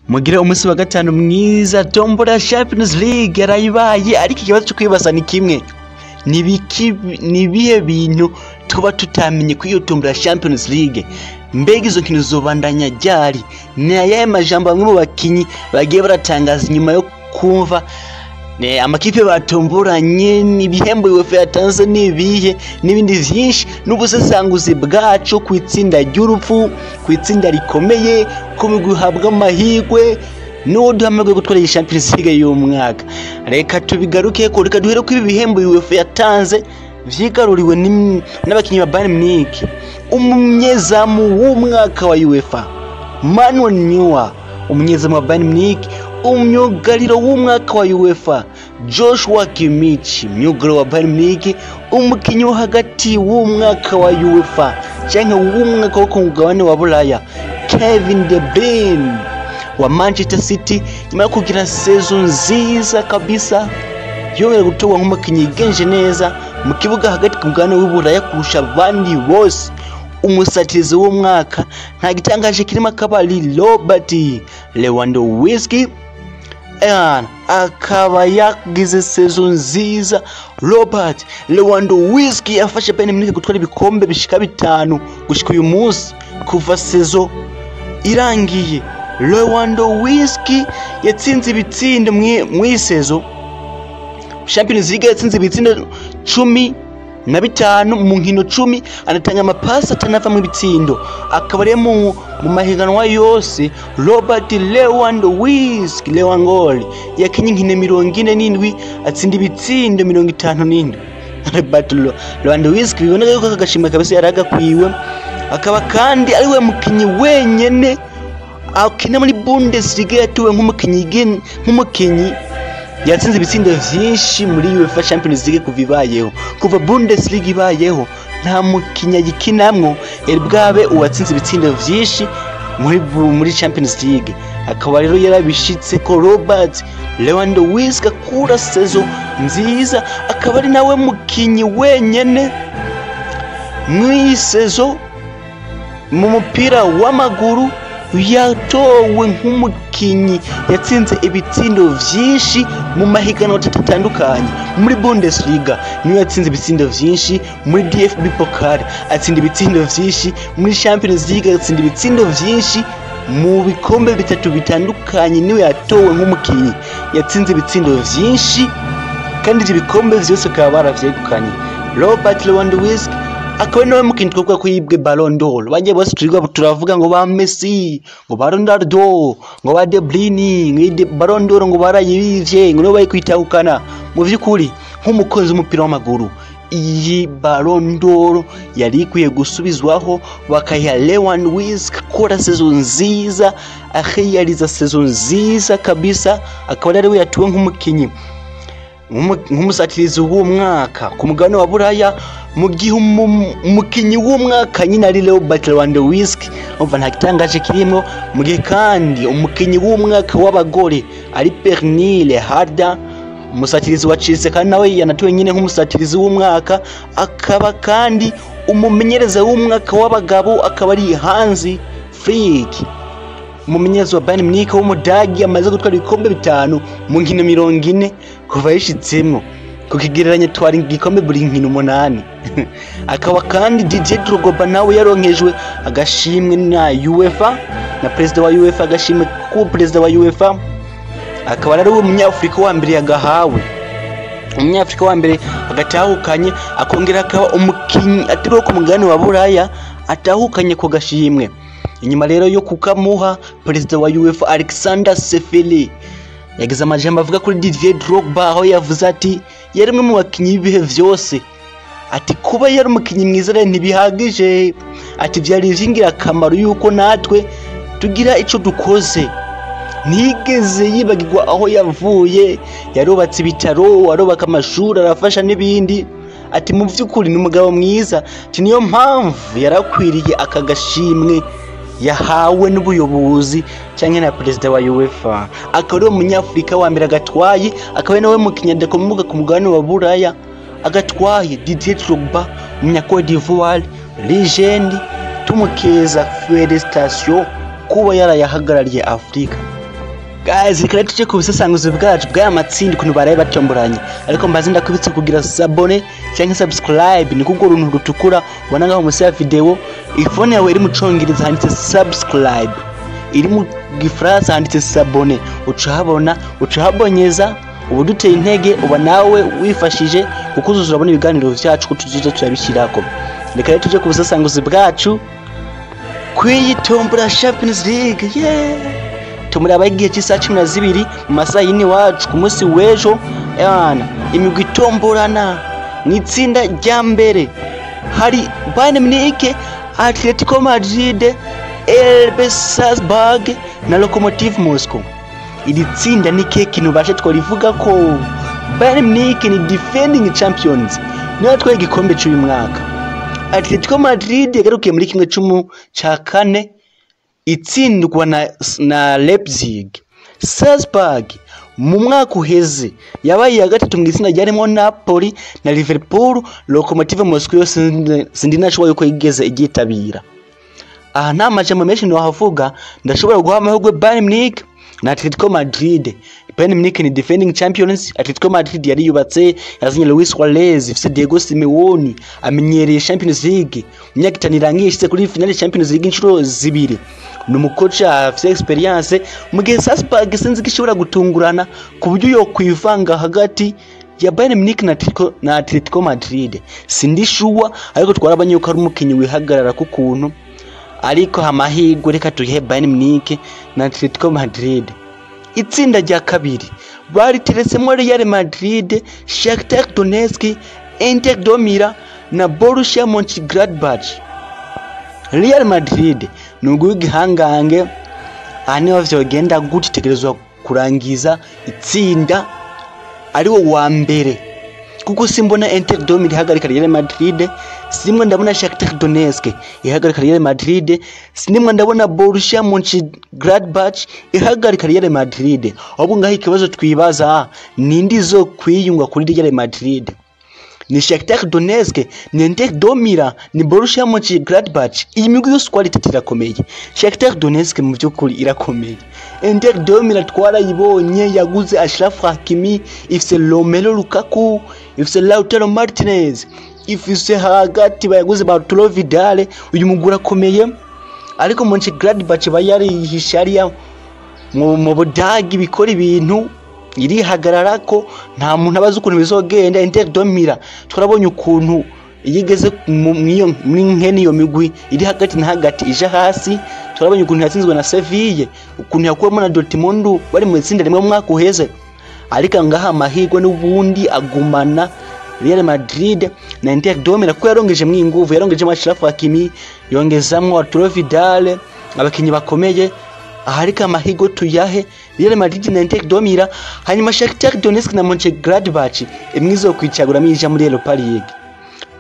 Mugire umunsi wa gatanu mwiza. Tombora Champions League yarayibaye, ariko ikibazo cyo kwibaza ni kimwe: ni ibihe bintu tuba tutamenye kuri iyo tombora Champions League? Mbega izo nkino zobandanya ryari? Ni ayahe majambo bamwe mu bakinyi bagiye baratangaza inyuma yo kumva amakipe batomboranye? N'ibihembo UEFA yatanze ni ibihe? N'ibindi vyinshi, n'ubusesanguzi bwacu ku itsinda ry'urupfu, ku itsinda rikomeye, ku migwi ihabwa amahirwe n'uwo duha amahirwe yo gutwara iyi Champions League y'umwaka. Reka tubigarukeko. Reka duhere ko ibi bihembo UEFA yatanze vyigaruriwe n'abakinyi ba Bayern Munich. Umunyezamu w'umwaka wa UEFA, Manuel Neuer, umunyezamu wa Bayern Munich. Umyugariro w'umwaka wa UEFA, Joshua Kimmich, myugariro wa Bayern Munich. Umukinyi wo hagati w'umwaka wa UEFA canke w'umwaka wo ku mugabane wa Buraya, Kevin De Bruyne wa Manchester City, nyuma yo kugira saison nziza kabisa, yongera gutorwa nk'umukinyi yigenje neza mu kibuga hagati ku mugabane w'Uburaya kurusha abandi bose. Umusatirizi w'umwaka nta gitangaje kirimo, akaba ari Robert Lewandowski, akaba yagize saison nziza. Robert Lewandowski afashe Bayern Munich gutwara ibikombe bishika 5 gushika uyu munsi kuva saison irangiye. Lewandowski yatsinze ibitsindo mw'iyi saison Champions League, yatsinze ibitsindo 15 mu nkino 10, anatanga amapasi atanavamwo ibitsindo. Akaba ari mu mahiganwa yose Robert Lewandowski Lewangoli yakinye inkino 47, atsinda ibitsindo 57. Robert Lewandowski biboneka yuko aka gashimwe kabisa yari agakwiwe, akaba kandi ari we mukinyi wenyene akina muri Bundesliga yatowe nk'umukinyi yatsinze ibitsindo vyinshi muri UEFA Champions League kuva ibayeho. Kuva Bundesliga ibayeho, nta mukinyi agikinamwo yari bwabe uwatsinze ibitsindo vyinshi muri Champions League. Akaba rero yarabishitse ko Robert Lewandowski akura saison nziza, akaba ari nawe mukinyi wenyene mw'iyi saison mu mupira w'amaguru yatowe nk'umukinyi yatsinze ibitsindo vyinshi mu mahiganwa atatu atandukanye. Muri Bundesliga niwe yatsinze ibitsindo vyinshi, muri DFB Pokal atsinda ibitsindo vyinshi, muri Champions League atsinda ibitsindo vyinshi. Mu bikombe bitatu bitandukanye niwe yatowe nk'umukinyi yatsinze ibitsindo vyinshi, kandi ivyo bikombe vyose bakaba baravyegukanye. Robert Lewandowski akaba nawe mukinyi twavuga ko yibwe Ballon d'Or. Bagiye bose turigwa turavuga ngo ba Messi, ngo ba Ronaldo, ngo ba De Bruyne, ngo Ballon d'Or ngo barayibivye, ngo nibo bayikwitahukana. Mu vy'ukuri, nk'umukunzi w'umupira w'amaguru, iyi Ballon d'Or yari ikwiye gusubizwaho bakayiha Lewandowski kora saison nziza, akiyariza saison nziza kabisa, akaba ari we yatuwe nk'umukinyi nk'umusatirizi w'umwaka ku mugabane wa Buraya, mu gihe umukinyi w'umwaka nyine ari Robert Lewandowski. Umva, nta gitangaje kirimo. Mu gihe kandi umukinyi w'umwaka w'abagore ari Pernille Harder, umusatirizi wa Chelsea, kandi nawe yanatowe nyine nk'umusatirizi w'umwaka. Akaba kandi umumenyereza w'umwaka w'abagabo akaba ari Hansi Flick, umumenyereza wa Bayern Munich w'Umudagi, amaze gutwara ibikombe 5 mu nkino 40 kuva yishitsemwo. Ku kigereranyo, twara igikombe buri nkino 8. Akaba kandi Didier Drogba nawe yaronkejwe agashimwe na UEFA, na perezida wa UEFA, agashimwe ku perezida wa UEFA, akaba ari we munyafurika wa mbere yagahawe, umunyafurika wa mbere agatahukanye, akongera akaba umukinyi atari wo ku mugabane wa Buraya atahukanye ku gashimwe. Inyuma rero yo kukamuha, perezida wa UEFA Alexander Ceferin yagize amajambo avuga kuri Didier Drogba, aho yavuze ati yari umwe mu bakinyi b'ibihe vyose, ati kuba yari umukinyi mwiza rero ntibihagije, ati vyari ivy'ingirakamaro yuko natwe tugira ico dukoze. Ntiyigeze yibagirwa aho yavuye, yarubatse ibitaro, arubaka amashuri, arafasha n'ibindi, ati mu vy'ukuri ni umugabo mwiza, ati niyo mpamvu yarakwiriye aka gashimwe yahawe n'ubuyobozi canke na perezida wa UEFA. Akaba ari we munyafurika wa mbere agatwaye, akaba ari nawe mukinyi adakomoka ku mugabane wa Buraya agatwaye. Didier Drogba, umunya Cote d'Ivoire legend, tumukeza félicitation kuba yarayahagarariye Afurika. Guys, reka tuje ku busesanguzi bwacu bw'aya matsinda, ukuntu baraye batomboranye. Ariko mbaze ndakubitse kugira s'abonner cyangwa subscribe, ni kubwo runtu rutukura ubona ngaho munsi ya video. Ifone yawe iri mu Congereza handitse subscribe, iri mu Gifaransa handitse s'abonner. Ucahabona, ucahabonyeza, ubu duteye intege, uba nawe wifashije kuko uzuza urabona ibiganiro vyacu ko tuzoza turabishyirako. Reka rero tuje ku busesanguzi bwacu kw'iyi tombora Champions League. Yeah, tumuraba igihe cy'isaha 12 mu masaha y'ine iwacu ku munsi w'ejo. Yana imigwi itomborana mu itsinda rya mbere hari Bayern Munich, Atletico Madrid, RB Salzburg na Lokomotiv Moscow. Iri tsinda ni ke kintu bashe twarivuga ko Bayern Munich ni defending champions, niyo yatwaye igikombe cy'uyu mwaka. Atletico Madrid yagarukiye muri kimwe cumu ca kane itsindwa na Leipzig. Salzburg mu mwaka uheze yabaye iya gatatu mu itsinda ryarimo Napoli na Liverpool. Lokomotiv Moscow yo sindi nashoboye yuko yigeze igitabira. Aha nta majambo menshi nohavuga, ndashobora guha amahirwe Bayern Munich na Atletico Madrid. Bayern Munich ni defending champions, Atletico Madrid yari yubatse, yazanye Luis Suarez, ifise Diego Simeone, amenyereye Champions League. Mu myaka 5 irangiye ishitse kuri finale Champions League inshuro zibiri. Ni umukoca afise experience, mu gihe Salzburg sinzi ko ishobora gutungurana ku buryo yo kwivanga hagati ya Bayern Munich na Atletico Madrid. Sindi sure, ariko twarabonye yuko ari umukinyi wihagarara ku kuntu, ariko amahirwe reka tuyihe Bayern Munich na Atletico Madrid. Itsinda rya kabiri bariteretsemo Real Madrid, Shakhtar Donetsk, Inter de Milan na Borussia Mönchengladbach. Real Madrid ni umugwi w'igihangange, aha niho vyogenda gutya itegerezwa kurangiza itsinda ariwo wa mbere, kuko simbona Inter de Milan ihagarika Real Madrid, simwe ndabona Shakhtar Donetsk ihagarika Real Madrid, sinimwe ndabona Borussia Mönchengladbach ihagarika Real Madrid. Ahubwo ngaho ikibazo twibaza, nindi zo kwiyunga kuri Real Madrid? Ni Shakhtar Donetsk, ni Inter de Milan, ni Borussia Mönchengladbach? Iyi migwi yose uko ari itatu irakomeye. Shakhtar Donetsk mu by'ukuri irakomeye. Inter de Milan twarayibonye, yaguze Achraf Hakimi, ifise Romelu Lukaku, ifise Lautaro Martinez, ifise hagati bayaguze Arturo Vidal. Uyu mugwi urakomeye, ariko Mönchengladbach bayarihishe hariya mu Budagi, bikora ibintu irihagarara ko nta muntu abazi ukuntu bizogenda. Inter de Milan twarabonye ukuntu iyo igeze muri nkene iyo migwi iri hagati na hagati ija hasi. Turabonye ukuntu yatsinzwe na Seville, ukuntu yakuwemo na Dortmund bari mu itsinda rimwe mu mwaka uheze. Ariko ngaha amahirwe n'ubundi agumana Real Madrid na Inter de Milan, kuko yarongejemwo inguvu, yarongejemo Achraf Hakimi, yongezamwo Arturo Vidal, abakinyi bakomeye. Aha ariko amahirwe tuyahe Real Madrid na Inter de Milan. Hanyuma Shakhtar Donetsk na Mönchengladbach, imwe izokwicaguramwo ija muri Europa League.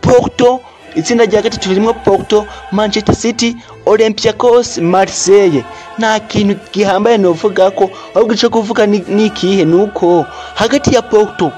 Porto, itsinda rya gatatu ririmo Porto, Manchester City, Olympiacos, Marseille. Nta kintu gihambaye novuga ko, ahubwo ico kuvuga ni ikihe? Nuko hagati ya Porto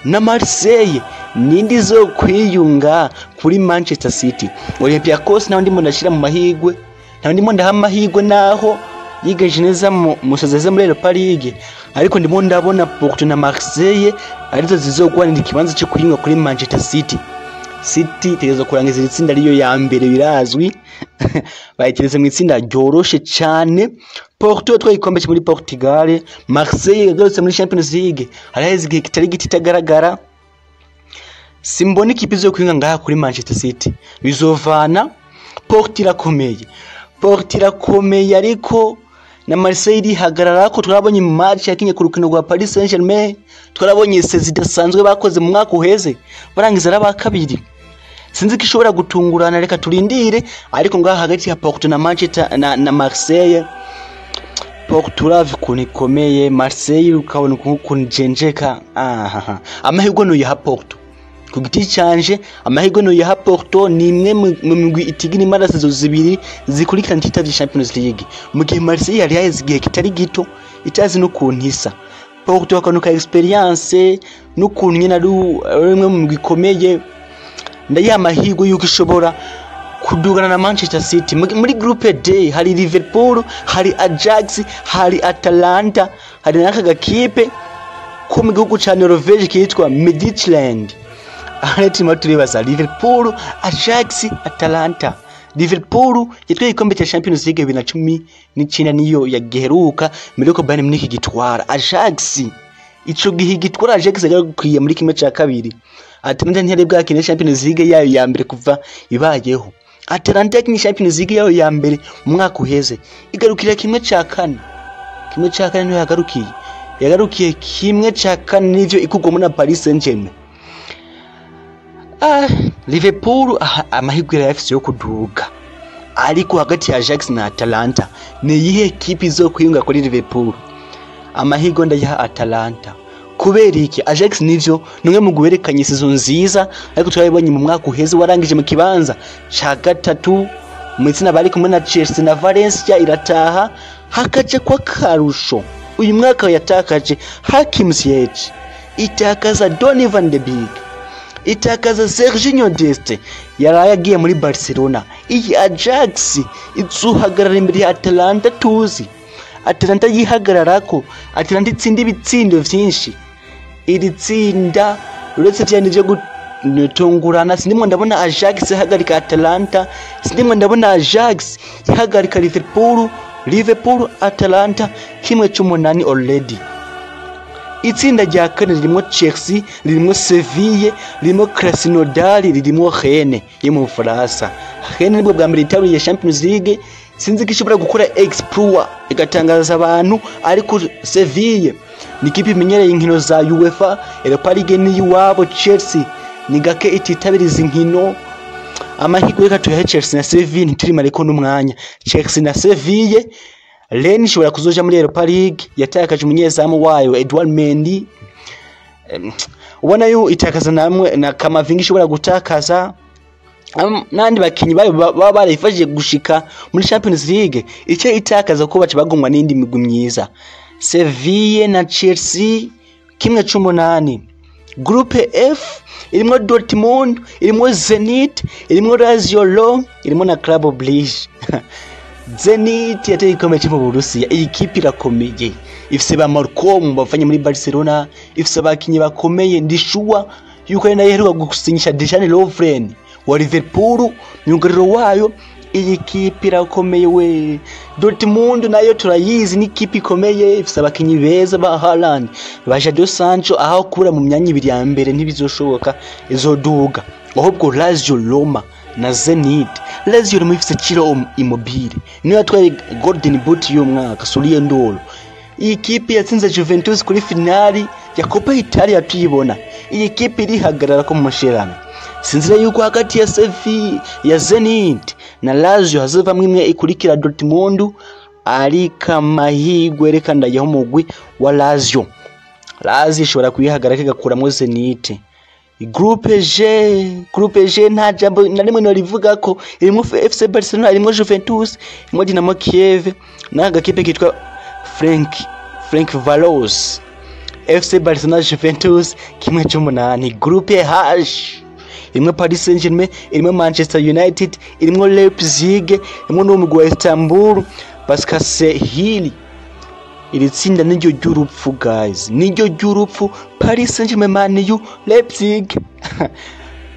na Marseille nindi zo kwiyunga kuri Manchester City. Olympiacos naho ndimo ndashira mu mahigwe, naho ndimo ndaha amahigwe, naho yigeje neza mu musazeze muri Europa League, ariko ndimo ndabona Porto na Marseille arizo zizogwanira ikibanza cyo kwiyunga kuri Manchester City. City itegerezwa kurangiza iri tsinda ariyo ya mbere, birazwi, bayiteretse mu itsinda ryoroshe cyane. Porto yatwaye igikombe cyo muri Portugal, Marseille yagarutse muri Champions League haraheze igihe kitari gito itagaragara. Simbona ikipe izokwinga ngaha kuri Manchester City, bizovana. Porto irakomeye, Porto irakomeye, ariko na Marseille irihagarara ko twabonye mu match yakinye ku rukino rwa Paris Saint-Germain, twarabonye saison idasanzwe bakoze mu mwaka uheze barangiza ari aba kabiri. Sinzi ko ishobora gutungurana, reka turindire. Ariko ngaha hagati ya Porto na Manchester na Marseille, Porto uravye ukuntu ikomeye, Marseille ukabona ukuntu ijenjeka. Ahaha, amahirwe nuyaha Porto. Ku giti canje amahirwe nuyaha Porto, ni imwe mu migwi itigira imara saison zibiri zikurikirana ititavye Champions League, mu gihe Marseille yari yaheze igihe kitari gito itazi n'ukuntu isa. Porto akantu ka experience n'ukuntu nyene ari imwe mu migwi ikomeye, ndayiha amahirwe yuko ishobora Kudugana na Manchester City. Muri groupe D hari Liverpool, hari Ajax, hari Atalanta, hari n'aka gakipe ko mu gihugu ca Norvege kitwa Midtjylland. Aha turimo turibaza Liverpool, Ajax, Atalanta. Liverpool yatwaye igikombe cya Champions League 2019, niyo yagiheruka mbere yuko Bayern Munich gitwara. Ajax ico gihe gitwara, Ajax yagakwiye muri kimwe ca kabiri. Atalanta ntiyari bwakine Champions League yayo ya mbere kuva ibayeho. Atalanta yakinye Champions League yayo ya mbere mu mwaka uheze, igarukira kimwe ca kane. Kimwe ca kane niho yagarukiye, yagarukiye kimwe ca kane nivyo, ikugwamo na Paris Saint-Germain. Liverpool amahirwe yarafise yo kuduga, ariko hagati ya Ajax na Atalanta ni iyihe kipe izokwiyunga kuri Liverpool? Amahirwe ndayaha Atalanta. Kubera iki? Ajax nivyo ni umwe mu guherekanya saison nziza, ariko turabibonye mu mwaka uheze warangije mu kibanza ca gatatu mu itsinda bari kumwe na Chelsea na Valencia, irataha hakaja kwa karusho. Uyu mwaka yatakaje Hakim Ziyech, itakaza Donny van de Beek, itakaza Serginho Dest yaraye agiye muri Barcelona. Iyi Ajax izuhagarara imbere ya Atalanta? Tuzi Atalanta yihagararako, Atalanta itsinda ibitsindo vyinshi. Iri tsinda uretse vyandi vyo gutungurana, sindimwo ndabona Ajax ihagarika Atalanta, sindimwo ndabona Ajax ihagarika Liverpool. Liverpool, Atalanta, kimwe c'umunani already. Itsinda rya kane ririmo Chelsea, ririmo Seville, ririmo Krasnodar, ririmo Rennes yo mu Bufaransa. Rennes nibwo bwa mbere yitabiriye Champions League, sinzi ko ishobora gukora exploit igatangaza abantu, ariko Seville ni ikipe imenyereye inkino za UEFA Europa League n'iyiwabo. Chelsea ni gake ititabiriza inkino. Amahirwe reka tuyahe Chelsea na Seville, ntiturimareko n'umwanya. Chelsea na Seville. Rennes ishobora kuzoja muri Europa League, yatakaje umunyezamu wayo Edouard Mendy. Ubona yo itakaza namwe na Kamavinga, ishobora gutakaza n'andi bakinyi bayo baba barayifashije gushika muri Champions League, icyo itakaza ko baca bagumwa n'indi migwi myiza. Seville na Chelsea kimwe c'umunani. Groupe F irimwo Dortmund, irimwo Zenit, irimwo Lazio Rome, irimwo na Club Brugge. Zenit yateye igikombe cyo mu Burusiya. Iyi kipe irakomeye, ifise ba Malcolm bavanye muri Barcelona, ifise abakinyi bakomeye. Ndishuwa yuko ari nayo iheruka gusinyisha Dejan Lovren wa Liverpool, myugariro wayo. Iyi kipe irakomeye we. Dortmund nayo turayizi, ni ikipe ikomeye, ifise abakinyi beza ba Haaland, ba Jadon Sancho. Aho kubura mu myanya ibiri ya mbere ntibizoshoboka, izoduga. Ahubwo Lazio Roma na Zenit. Lazio Roma ifise Ciro Immobile, niyo yatwaye Golden Boot y'umwaka Soulier d'Or. Iyi kipe yatsinze Juventus kuri finali ya Coppa Italia tuyibona. Iyi kipe irihagarara ko mu mashirano. Sinzira yuko hagati ya Sevilla, ya Zenit na Lazio hazovamwo imwe ikurikira Dortmund, ariko amahirwe reka ndayaha umugwi wa Lazio. Lazio ishobora kuyihagarara igakuramwo Zenit. Groupe G, Groupe G nta jambo na rimwe norivuga ko irimwo FC Barcelona, irimwo Juventus, irimwo Dinamo Kiev n'agakipe kitwa Ferencvaros. FC Barcelona, Juventus, kimwe c'umunani. Groupe H irimwo Paris Saint-Germain, irimwo Manchester United, irimwo Leipzig, irimwo n'umugwi wa Istanbul Basaksehir. Iri tsinda niryo ry'urupfu guys, niryo ry'urupfu. Paris Saint-Germain, Man U, Leipzig.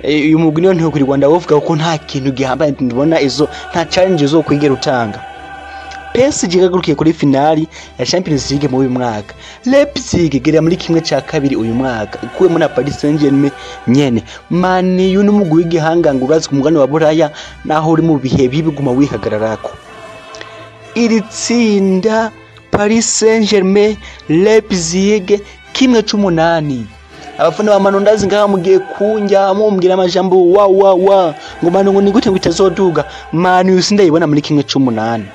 Uyu mugwi niyo ntiyokwirwa ndawovuga kuko nta kintu gihambaye ndibona, izo nta challenge zo kwigera utanga. PSG yagarukiye kuri finali ya Champions League muri uyu mwaka. Leipzig igera muri kimwe ca kabiri uyu mwaka, ikuwemo na Paris Saint-Germain nyene. Man U n'umugwi w'igihanganga urazi ku mugabane wa Buraya, naho uri mu bihe bibi guma wihagararako. Iri tsinda Paris Saint-Germain, Leipzig, kimwe c'umunani. Abafana ba Manu ndazi ngaha mugiye kunjya mumbwira amajambo wa wa wa ngo Manu ngo ni gute ngo itazoduga. Manu sindayibona muri kimwe c'umunani,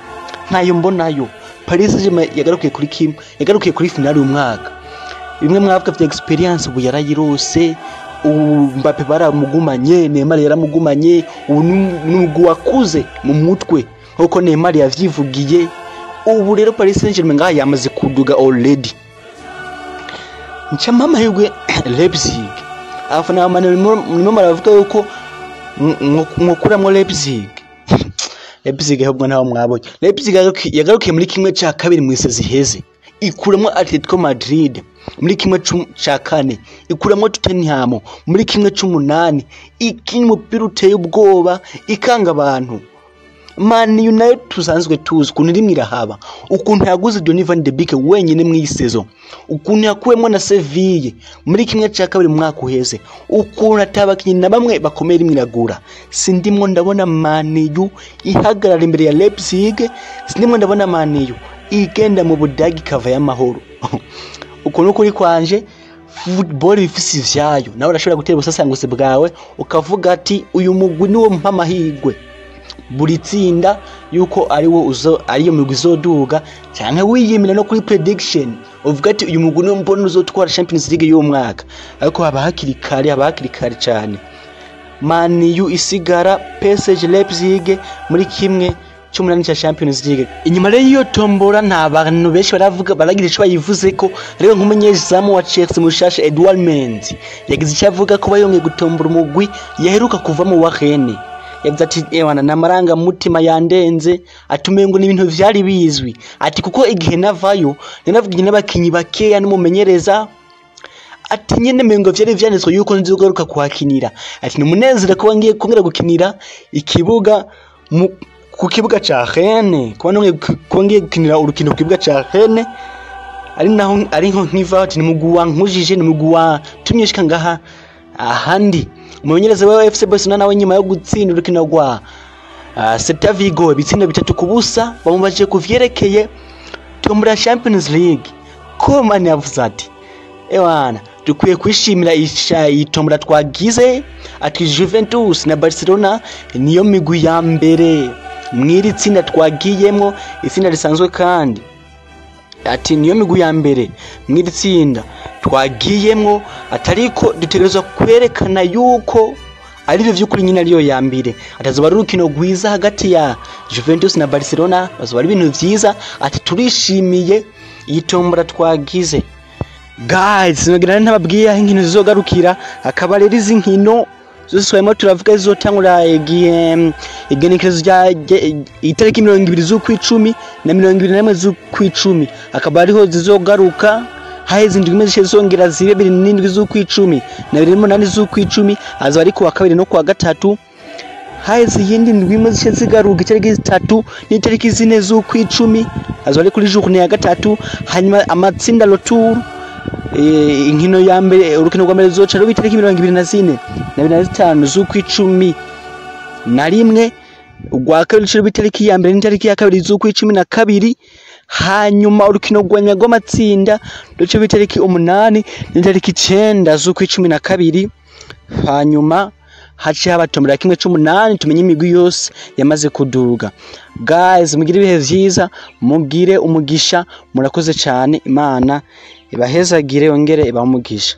ntayo mbonayo. Paris Saint-Germain yagarukiye kuri kimwe, yagarukiye kuri finali uyu mwaka. Bimwe mwavuga vya experience ubu yarayirose. Ubu Mbappe baramugumanye, Neymar yaramugumanye, ubu n'umugwi wakuze mu mutwe nkuko Neymar yavyivugiye. Ubu rero Paris Saint-Germain ngaha yamaze kuduga already. Ncampa amahirwe Leipzig. Abafana ba Manu murimo muravuga yuko mwokuramwo Leipzig. Leipzig ahubwo ntaho mwabonye. Leipzig yagarukiye muri kimwe ca kabiri mu ise ziheze, ikuramwo Atletico Madrid muri kimwe ca kane, ikuramwo Tottenham muri kimwe c'umunani, ikina umupira uteye ubwoba ikanga abantu. Man U nayo tusanzwe tuzi ukuntu irimwo irahaba, ukuntu yaguze Donny van de Beek wenyine mw'iyi saison, ukuntu yakuwemwo na Seville muri kimwe ca kabiri mu mwaka uheze, ukuntu atabakinyi na bamwe bakomeye irimwo iragura. Sindimwo ndabona Man U ihagarara imbere ya Leipzig, sindimwo ndabona Man U igenda mu Budagi ikava y'amahoro. Uko nukuri kwanje, football ifise ivyayo, nawe urashobora gutera ubusasanguzi bwawe ukavuga ati uyu mugwi niwo mpa amahirwe buri tsinda yuko ariwo uzo ariyo mugwi izoduga, canke wiyimira no kuri prediction uvuga ati uyu mugwi niwo mbona uzotwara Champions League y'uwo mwaka, ariko haba hakiri kare, haba hakiri kare cane. Man U isigara PSG Leipzig muri kimwe c'umunani ca Champions League. Inyuma rero y'iyo tombora nta bantu benshi baravuga baragira ico bayivuzeko, rero nk'umunyezamu wa Chelsea mushasha Edouard Mendy yagize ico avuga ko bayongeye gutombora umugwi yaheruka kuva mu wa Rennes. Yavuze ati ewana n'amarangamutima yandenze, atumengo ni ibintu vyari bizwi, ati kuko igihe navayo nanavugiye n'abakinyi bakeya n'umumenyereza, ati nyene mengo vyari vyanditswe yuko nzogaruka kuhakinira, ati ni umunezero kuba ngiye kongera gukinira ikibuga ku kibuga ca Rennes, kuba nongeye kuba ngiye gukinira urukino ku kibuga ca Rennes, ari naho ari nko nkiva, ati ni mugwi wankujije, ni mugwi watumye nshika ngaha ahandi. Umumenyereza wa FC Barcelona nawe nyuma yo gutsinda urukino rwa Celta Vigo ibitsindo 3-0, bamubajije ku vyerekeye tombora ya Champions League. Koeman yavuze ati ewana dukwiye kwishimira iyi tombora twagize, ati Juventus na Barcelona niyo migwi ya mbere mw'iri tsinda twagiyemwo, itsinda risanzwe, kandi ati niyo migwi ya mbere mw'iri tsinda twagiyemwo, atariko dutegerezwa kwerekana yuko arivyo vy'ukuri nyine ariyo ya mbere. Atazoba ari urukino rwiza hagati ya Juventus na Barcelona, bazoba ari ibintu vyiza, ati turishimiye iyi tombora twagize. Guys, sinogira ntababwiye aho inkino zizogarukira, akaba rero izi nkino zose twarimo turavuga zizotangura igihe igenekerezo rya itariki 20 z'ukwicumi na 21 z'ukwicumi, akaba ariho zizogaruka. Haheze indwi imwe zishe zongera zibe 27 z'ukwicumi na 28 z'ukwicumi, azoba ari kuwa kabiri no kuwa gatatu. Haheze iyindi ndwi imwe zishe zigaruka itariki 3 n'itariki 4 z'ukwicumi, azoba ari kuri journée ya gatatu. Hanyuma amatsinda retour, inkino ya mbere, urukino rwa mbere ruzoca ruba itariki 24 na 25 z'ukwicumi na rimwe, urwa kabiri ruca ruba itariki ya mbere n'itariki ya kabiri z'ukwicumi na kabiri, hanyuma urukino rwa nyuma rw'amatsinda ruca ruba itariki 8 n'itariki 9 z'ukwicumi na kabiri, hanyuma haciye haba tombora kimwe c'umunani tumenye imigwi yose yamaze kuduga. Guys, mugire ibihe vyiza, mugire umugisha, murakoze cane, Imana ibahezagire yongere ibahe umugisha.